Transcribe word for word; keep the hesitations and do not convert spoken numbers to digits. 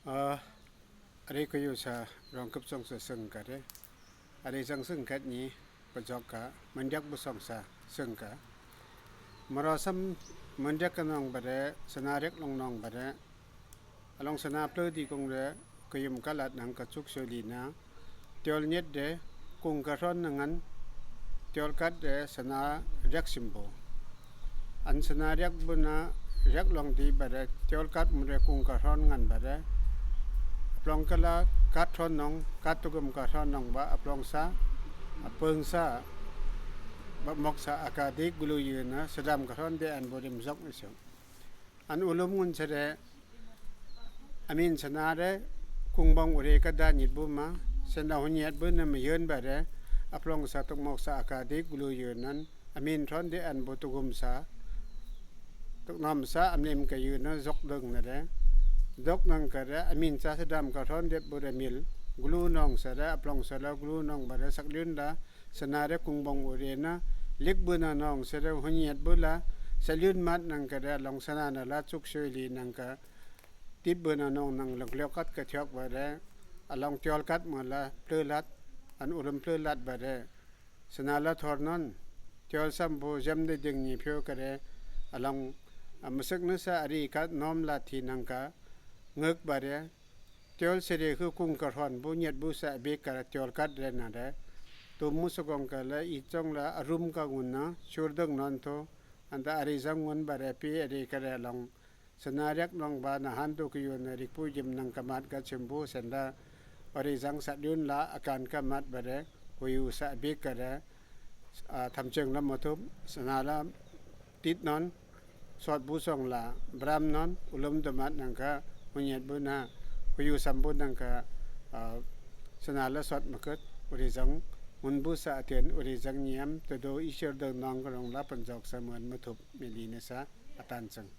A, ari kuyu sa rongkup song sa sengka re. Ari sang sengka ni pajok ka, mandiak bu song sa sengka. Marosam mandiak ka nong bare, sana riak long nong bare. Along sana pledi kong re, kuyum kalat nang ka chuk soli na. Tiol nyet de, kung karon nangan, tiol kat de sana riak simbo. An sana riak bu na riak long di bare, tiol kat mu re kung karon ngan bare. Aplong kala kat ron nong, kat tugum karon nong ba, aplong sa, apung sa, ba mok sa akadi gulu yu na, sadam karon de an burim zok iso. An ulum ngun sere, amin sana re, kungbong ure ka danyit bu ma, sena hunyet bu na mayun bare, aplong sa tukmok sa akadi gulu yunan, amin ron de an bu tugum sa, tuknom sa amlim ka yuna zok dong na re, dok nang ka re, amin sa sadam karon de bu re mil, gulu nong sere, aplong sere, gulu nong bare, saklun da, sana re kungbong ure na, lik bu na nong sere, hunyet bu la, salyun mat nang ka re, along sana na la, chuk soli nang ka, tit bu na nong nang lok lok kat ka thiok bare, along tiol kat mu la, plelat, an ulum plelat bare, sana la thor non, tiol sam bu jem de ding ni phyo ka re, along, a, musik na sa ari kat nom la thi nang ka, ngek bare, tiol sere hu kung karon bu nyet bu sa bek ka tiol kat re na re. Tum mu sugong ka la i chong la arum ka ngun na, sur dong non to, anda ari zang ngun bare pi ari ka re long. Sana riak long ba na han tu kuyu na rik pu jim nang ka mat ka chim bu senda ari zang sa dun la akan ka mat bare, kuyu sa bek ka re, a, thamcheng la motup, sana la tit non, sot bu song la, bram non, ulum domat nang ka, hunyet bu na, kuyu sam bu nang ka, a, sana la sot makut, uri zang, mun bu sa aten, uri zang nyem, todo isir dong nong ka long la panjok sa mun motup, mili na sa, atan sang.